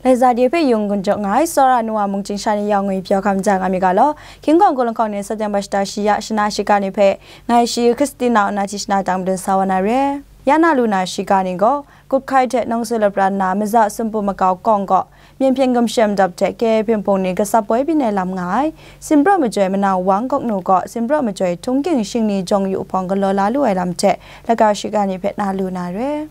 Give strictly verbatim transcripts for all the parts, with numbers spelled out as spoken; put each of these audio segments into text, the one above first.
Laiza de hpe yung gun jaw nga ai, Sora Nuwa mung chyingsha ni yawng ngwi pyaw hkam ja nga mi ga law, King Kawng Kun Lahkawng ni September shata shi ya shana shiga ni hpe, ngai shi Christina Ona Chishna tang madun sa wa na re. Ya na lu na shiga ni gaw, Kutkai hte Nawng Sula pran na Maza Sumpu Makau Kawng gaw, Myen hpyen gumshem dap hte K A hpyen hpung ni gasap woi byin ai lam nga ai, Sinpraw Majoi Manau Wang Gawk Nu gaw, Sinpraw Majoi Htung Ging Shingni Jawng Yu Hpawng galaw la lu ai lam hte, laga shiga ni hpe na lu na re.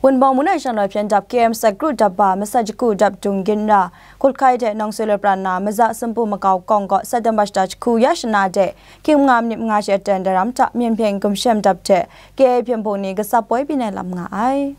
Wunpawng Mungdan Shanglawt hpyen dap K M Sakru dap ba Masa Jaku dap dung ginra, Kutkai hte Nawng Sula pran na Maza Sumpu Makau Kawng gaw September shata jahku ya shana de, hkying manga minit manga shi aten daram hta Myen hpyen gumshem dap hte K A hpyen hpung ni gasap woi byin ai lam nga ai.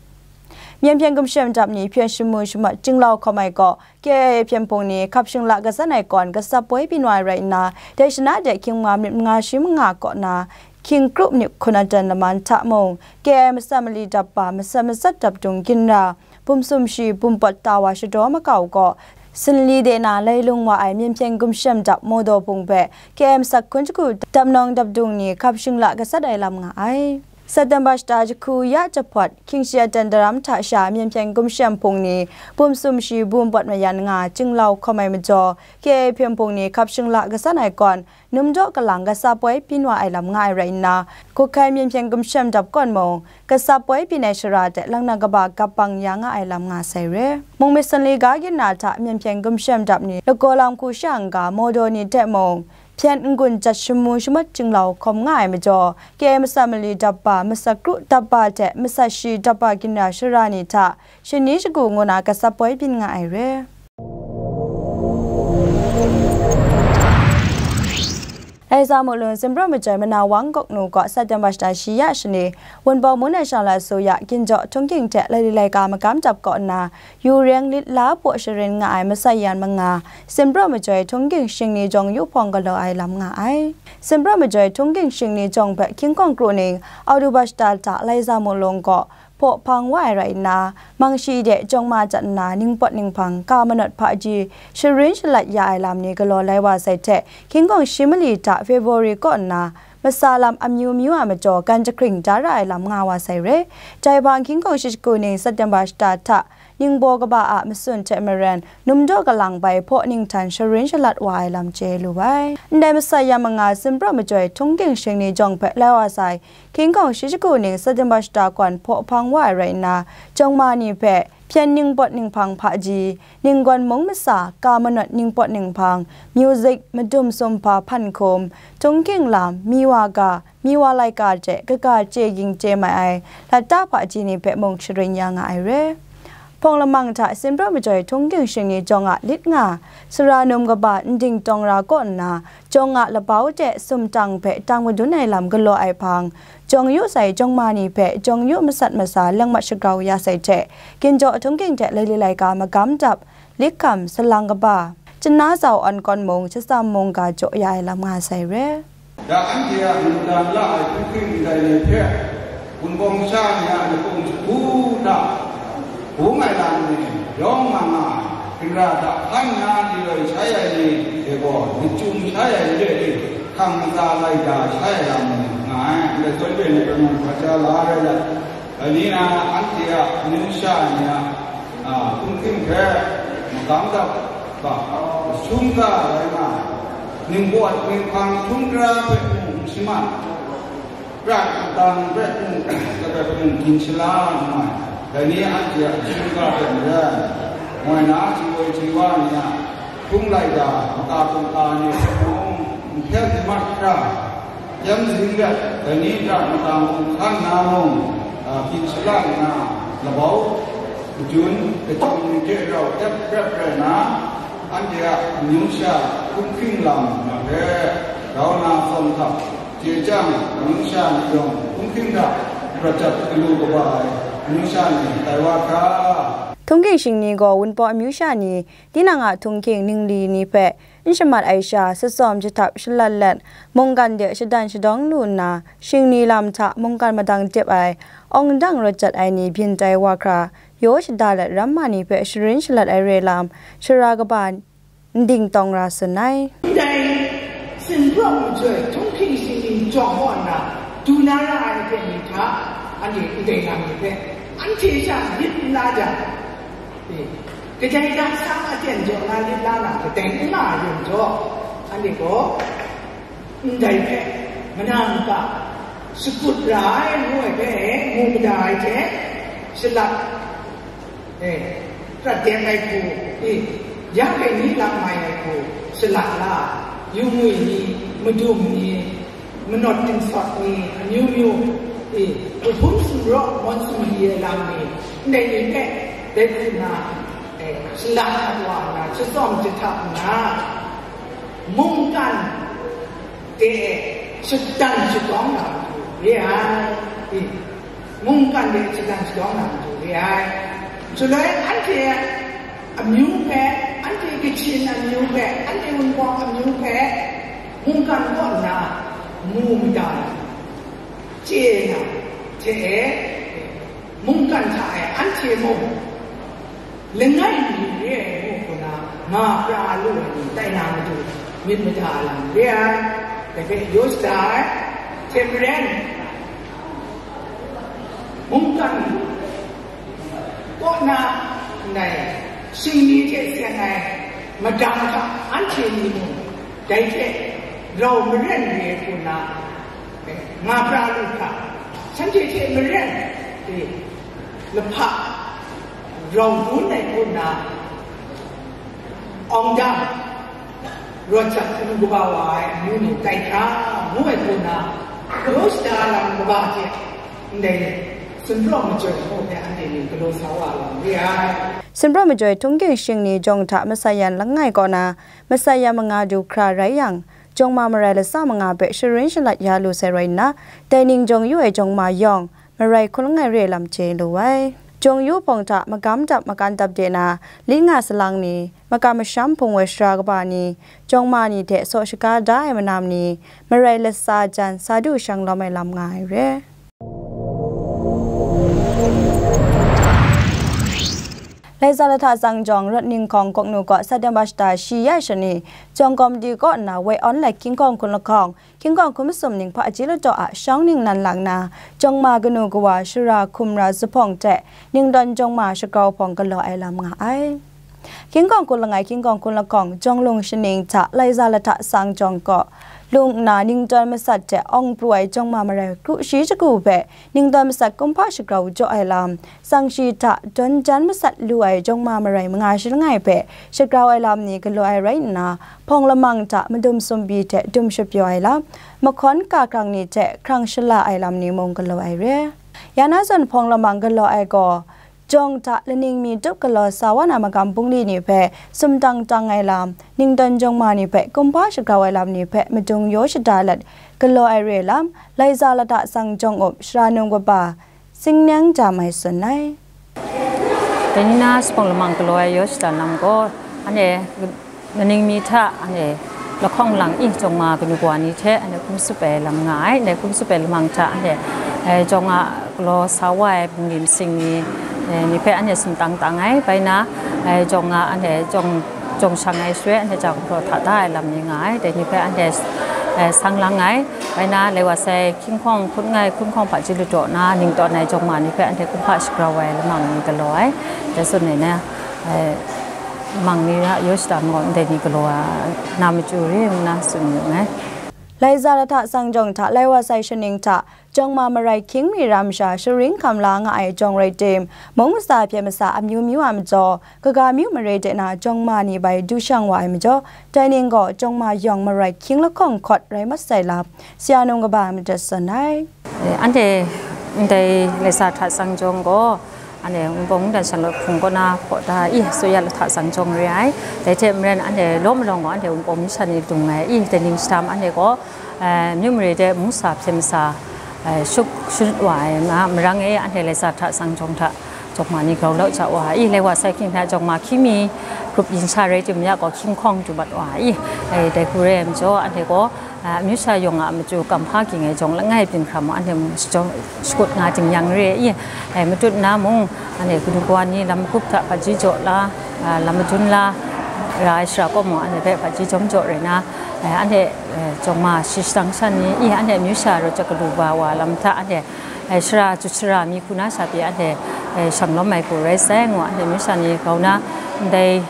Myen hpyen gumshem dap ni hpyen shamu shamat chinglau hkawm ai gaw, K A hpyen hpung ni hkap shingla gasat ai kawn gasap woi byin wa ai rai nna, dai shana de hkying manga minit manga shi manga kaw na, hkying kru minit hkun aten laman hta mung, K A masa mali dap ba masa matsat dap dung ginra, bum sum shi bum pawt ta wa shadaw makau gaw, Sinli de na lai lung wa ai Myen hpyen gumshem dap Mawdaw Bung hpe K M Sak Hkun Jahku dap nawng dap dung ni hkap shingla gasat ai lam nga ai. September shata jahku ya jahpawt, hkying shi aten daram hta sha Myen hpyen gumshem hpung ni bum sum shi bum pawt mayan nga chinglau hkawm ai majaw, K A hpyen hpung ni hkap shingla gasat ai kawn, numdaw kalang gasap woi byin wa ai lam nga ai rai nna, Kutkai Myen hpyen gumshem dap kawn mung, gasap woi byin ai shara de lang na kaba gap bang ya nga ai lam nga sai re. Mung myit sanli ga ginra hta Myen hpyen gumshem dap ni lagaw lam hku sha n-ga Mawdaw ni hte mung, hpyen n-gun jat shamu shamat chinglau hkawm nga ai majaw, K A masa mali dap ba, masa kru dap ba hte masa shi dap ba ginra shara ni hta shani shagu ngu na gasap woi byin nga ai re. Laiza Mulun Sinpraw Majoi Manau Wang Gawk Nu gaw September shata shi ya shani, Wunpawng Mungdan Shanglawt Asuya, Ginjaw Htung Ging hte laili laika magam dap kaw nna, Yu Reng lit la hpaw sharin nga ai masai yan manga, Sinpraw Majoi Htung Ging Shingni Jawng Yu Hpawng galaw ai lam nga ai. Sinpraw Majoi Htung Ging Shingni Jawng hpe King Kawng Kru ning, Oktoba shata hta Laiza Mulun gaw, hpaw hpang wa ai rai nna, Mangshi de Jawng Ma jan nna ningpawt ninghpang ka manawt hpaji sharin shalat ya ai lam ni galaw lai wa sai hte, King Kawng shi mali hta February kaw nna, masa lam amyu myu a majaw gan jahkring da ra ai lam nga wa sai re. Dai hpang King Kawng shi jahku ning September shata hta, ningbaw kaba a matsun hte maren, numdaw kalang bai hpaw ninghtan sharin shalat wa ai lam chye lu ai. Ndai masai yan manga Sinpraw Majoi Htung Ging Shingni Jawng hpe lai wa sai, King Kawng shi jahku ning September shata kawn hpaw hpang wa ai rai nna, Jawng Ma ni hpe hpyen ningpawt ninghpang hpaji, ninggawn mung masa, ka manawt ningpawt ninghpang, music, madum sumhpa hpan hkum, Htung Ging lam, mi wa ga, mi wa laika hte kaga chye ging chye mai ai, lata hpaji ni hpe mung sharin ya nga ai re. Hpawng lamang hta Sinpraw Majoi Htung Ging Shingni Jawng a lit nga, sara num kaba Nding Tawng Ra kaw nna, Jawng a labau de sumtang hpe tang madun ai lam galaw ai hpang, Jawng Yu sai Jawng Ma ni hpe Jawng Yu masat masa leng mat shagrau ya sai hte, Ginjaw Htung Ging hte laili laika magam dap, lit hkam, salang kaba, chana zau awn kawn mung, shatsam mungga jaw ya ai lam nga sai re. Ya anhte a mungdan la ai hpungkring ndai ni hpe, Wunpawng sha ni a lapung shagu hta, bung ai lam ni yawng nga nga ai, ginra hta hkan nna li loi shai ai ni hte gaw, myit chyum shai ai ni de ni, hkang ntsa lai da shai ai lam ni nga ai, ndai zawn re ni hpe mung hpaja la ai rai let, dai ni na anhte a amyu sha ni a, a, hpungkring hpe magam dap ga, hkungga rai nga ai, ningpawt ninghpang hkungga hpe mung n shaman, prat matang hpe mung, hpe mung gin shala n mai, dai ni anhte a hkungga hpe maren, moi na, chingwoi chingwa ni a hkung laika, maka kumhpa ni hpe mung, nhpyen nmat hkra, Yam zing dat, dai ni hta matang hkum hkan na mung, a, hpyi shala nna, labau, majun, kachyin ni hte rau tep rep rai nna, anhte a amyu sha hkungkring lam hpe grau na tsawm hkap, chye chyang, amyu sha ni yawng hkungkring hta prat jat galu kaba ai amyu sha ni tai wa hkra, Htung Ging Shingni gaw Wunpawng amyu sha ni, tinang a htung hking ningli ni hpe n shamat ai sha, shatsawm jahtap shalat let, mungkan de shadan shadawng lu nna, shingni lam hta mungkan madang dep ai, awng dang rawt jat ai ni byin tai wa hkra, yaw shada let ramma ni hpe sharin shalat ai re lam, sara kaba Nding Tawng Ra tsun ai. Ndai Sinpraw Majoi Htung Hking Shingni Jawng kaw nna du na ra ai aten ni hta, Anhte ndai lam ni hpe, anhte sha myit n la jang, e, kadai ga sa aten jaw na lit la na kadai n nga yang jaw, anhte gaw ndai hpe manang ga shakut ra ai ngu ai hpe mu mada ai hte, shalat, e, prat deng ai hku, e, ya hpe ni lam mai ai hku, shalat la, yu ngwi ni, madum ni, manawt dingsawt ni, amyu myu, e, kahpum sumraw mawn sumri ai lam ni, ndai ni hpe, dai hku na, e, shalat wa nna, jatsawm jahtap nna, mungkan de shatan shadawng na matu re ai, e, mungkan de shatan shadawng na matu re ai. Shaloi anhte amyu hpe, anhte kachyin amyu hpe, anhte wunpawng amyu hpe, mungkan kaw nna mu mada na, chye na, hte e, mungkan hta e anhte mung, langai mi re ai ngu hku na, nga pra lu ai ni tai na matu, myit mada ai lam re ai, dai hpe yaw shada ai, hte maren, mungkan kaw na ndai shingni hte seng ai madang hta anhte ni mung dai hte rau maren re ai hku na, nga pra lu hkra, shanhte hte maren, e, lahpa rau dun ai hku na, awng dam, rawt jat hkrum kaba wa ai amyu ni tai hkra, ngu ai hku na, yaw shada lam kaba hte ndai sumrawng majoi hku hpe anhte ni galaw sa wa ai lam re ai. Sumrawng majoi htung ging shingni jawng hta masat yan langai kaw na, masat yan manga du hkra rai yang, jawng ma marai latsa manga hpe sharin shalat ya lu sai rai nna, dai ning jawng yu ai jawng ma yawng, marai hkun langai re lam chye lu ai. Jawng yu hpawng hta magam dap makan dap de na, lit nga salang ni, makam masham hpung woi sara kaba ni, jawng ma ni hte saw shaga da ai manam ni, marai latsa jan sa du shang lawm ai lam nga ai re. Laiza lahta tsang jawng, Rawt Ninghkawng Kawknu kaw September shata shi ya shani, jawng kawmdi kaw nna woi awn lai hkying hkawng hkun lahkawng, hkying hkawng hkun masum ning hpaji ladaw a shawng ningnan lang na, jawng ma kanu kawa shara hkum ra zuphpawng hte ningdawn jawng ma shagrau hpawng galaw ai lam nga ai. Hkying hkawng hkun langai hkying hkawng hkun lahkawng, jawng lung shaning hta Laiza lahta tsang jawng kaw lung nna ningdawn masat hte awng pru ai jawng ma marai kru shi shagu hpe ningdawn masat kumhpa shagrau jaw ai lam, tsang shi hta dawn jan masat lu ai jawng ma marai manga shi langai hpe shagrau ai lam ni galaw ai rai nna, hpawng lamang hta madum sumbi hte dum shapyaw ai lam, mahkawn ka hkrang ni hte hkrang shala ai lam ni mung galaw ai re. Ya na zawn hpawng lamang galaw ai gaw, jawng hta laning mi tup galaw sa wa na magam bungli ni hpe sumtang tang ai lam, ningdawn jawng ma ni hpe kumhpa shagrau ai lam ni hpe madung yaw shada let galaw ai re lam, Laiza lahta tsang jawng up shara num kaba, Singneng Jam Ai tsun ai. Dai ni na, zuphpawng lamang galaw ai yaw shada lam gaw, anhte laning mi hta, anhte lahkawng lang i jawng ma kanu kawa ni hte, anhte hkum tsup ai lam nga ai, anhte hkum tsup ai lamang hta, anhte, eh, jawng a galaw sa wa ai bungli masing ni, eh, ni hpe anhte sumtang tang ai, bai na, eh, jawng a anhte jawng, jawng shang ai shaloi, anhte ja gumhpraw hta da ai lam ni nga ai, dai ni hpe anhte, eh, sang lang ai, bai na, lai wa sai, hkying hkawng hkun langai, hkying hkawng hpaji ladaw na, ningdawn ai jawng ma ni hpe anhte kumhpa shagrau ai lamang ni galaw ai, dai tsun ai na, eh, lamang ni a yaw shada majaw ndai ni galaw ai na machyu re nna tsun yu nngai. Laiza lahta tsang jawng hta, lai wa sai shaning hta, jawng ma marai hkying mi ram sha sharin hkam la nga ai jawng rai tim, mung masa hpyen masa amyu myu a majaw, kaga myu mare de na jawng ma ni bai du shang wa ai majaw, dai ning gaw jawng ma yawng marai hkying lahkawng hkawt rai mat sai lam, Shanglawm kaba madat tsun ai. Eh, anhte ndai Laiza hta tsang jawng gaw, anhte Wunpawng Mungdan Shanglawt Hpung kaw na hpaw da i, Tsuya lahta tsang jawng re ai. Dai hte maren anhte law malawng gaw anhte Wunpawng mung sha ni dung ai i, dai ning shada ma anhte gaw, eh, myu mare de mung masa hpyen masa, eh, shut, shut wa ai ma, marang e anhte Laiza hta tsang jawng hta jawng ma ni grau lau ja wa i, lai wa sai hkying hta jawng ma hkying mi grup yin sha rai tim ya gaw hkying hkawng du mat wa i, eh, dai hku re ai majaw, anhte gaw, ah, amyu sha yawng a machyu kam hpa ging ai jawng langai byin hkra mung, anhte mung shajawng, shakut nga jing yang re i, eh, matut na mung, anhte kanu kawa ni lam magup hta hpaji jaw la, ah, lam madun la, ra ai shara kaw mung, anhte hpe hpaji jawm jaw rai na, eh, anhte, eh, jawng ma shi shadang sha ni i, anhte amyu sha rawt jat galu ba wa lam hta, anhte, Shara, Jutsara mi hku na sha pyi anhte shang lawm ai hku rai sai ngu, anhte masha ni grau na ndai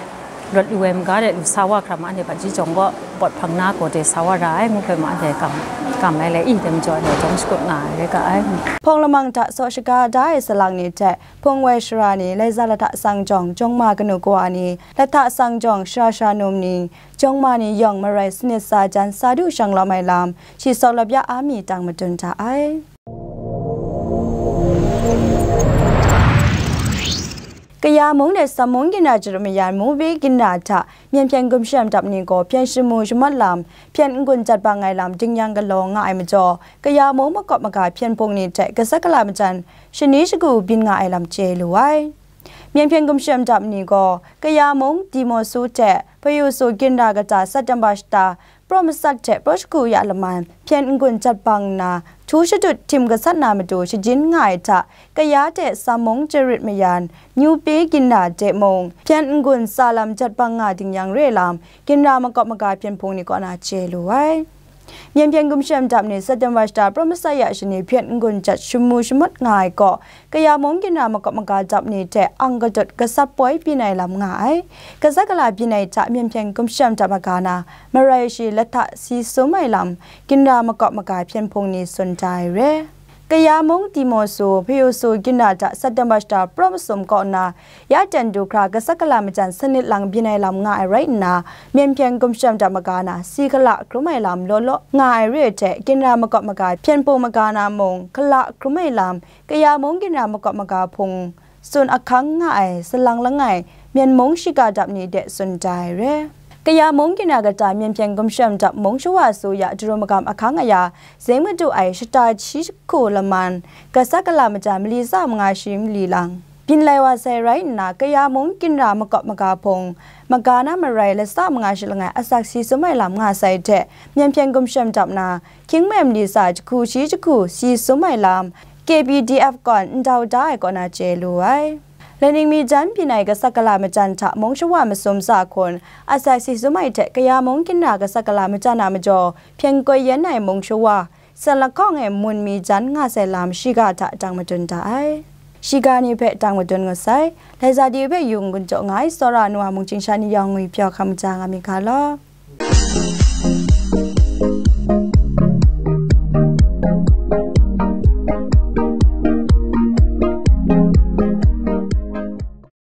rawt lu ai maga de lu sa wa hkra ma, anhte Bungyi jawng kaw bawt hpang na gaw de sa wa ra ai ngu hpe ma, anhte kam, kam ai le i de majaw anhte jawm shakut nga ai rai ga ai. Hpawng lamang hta saw shaga da ai salang ni hte hpung woi shara ni Laiza lahta sang jawng jawng ma kanu kawa ni, lahta sang jawng shara shara num ni, jawng ma ni yawng marai sanit sa jan sa du shang lawm ai lam, shi sawk lap ya a mi tang madun hta ai. Kaya mung de Sam mung ginra jarit mayan Mungbi ginra hta Myen hpyen gumshem dap ni gaw hpyen shamu shamawt lam, hpyen n-gun jat bang ai lam ding yang galaw nga ai majaw, Kaya mung makawp maga hpyen hpung ni hte gasat gala majan shani shagu byin nga ai lam chye lu ai. Myen hpyen gumshem dap ni gaw Kaya mung Dimaw Su hte Hpayu Su ginra kata September shata praw masat hte praw shagu ya laman hpyen n-gun jat bang nna, htu shadut htim gasat na matu shajin nga ai hta, Kaya hte Sam mung jarit mayan Mungbi ginra de mung, hpyen n-gun sa lam jat bang nga ding yang re lam, ginra makawp maga hpyen hpung ni kaw na chye lu ai. Myen hpyen gumshem dap ni September shata praw masat ya shani hpyen n-gun jat shamu shamawt nga ai kaw, Kaya mung ginra makawp maga dap ni hte ang gadut gasap poi byin ai lam nga ai. Gasat gala byin ai hta Myen hpyen gumshem dap maga na, marai shi lahta si sum ai lam, ginra makawp maga hpyen hpung ni tsun da ai re. Kaya mung Dimaw Su, Hpayu Su ginra hta September shata praw masum kaw nna, ya ten du hkra gasat gala majan sanit lang byin ai lam nga ai rai nna, Myen hpyen gumshem dap maga na si hkala hkrum ai lam law law nga ai re hte, ginra makawp maga hpyen hpung maga na mung hkala hkrum ai lam, Kaya mung ginra makawp maga hpung tsun ahkang nga ai salang langai, Myen mung shiga dap ni de tsun da ai re. Kaya mung ginra kata Myen hpyen gumshem dap mung shawa su ya daru magam ahkang aya, zeng madu ai shata shi jahku laman, gasat gala majan mali tsa manga shi mali lang byin lai wa sai rai nna, Kaya mung ginra makawp maga hpung, maga na marai latsa manga shi langai asak si sum ai lam nga sai hte, Myen hpyen gumshem dap na, hkying mem li tsa jahku shi jahku si sum ai lam, K B D F kawn ndau da ai kaw na chye lu ai. Laning mi jan byin ai gasat gala majan hta mung shawa masum tsa hkun, asak si sum ai hte Kaya mung ginra gasat gala majan a majaw, hpyen koi yan ai mung shawa, san lahkawng e mun mi jan nga sai lam shiga hta dang madun da ai. Shiga ni hpe dang madun ngut sai, Laiza di hpe yung gun jaw nga ai tsawra nu a mungchying sha ni yawng ngwi pyaw hkam ja nga mi ga law.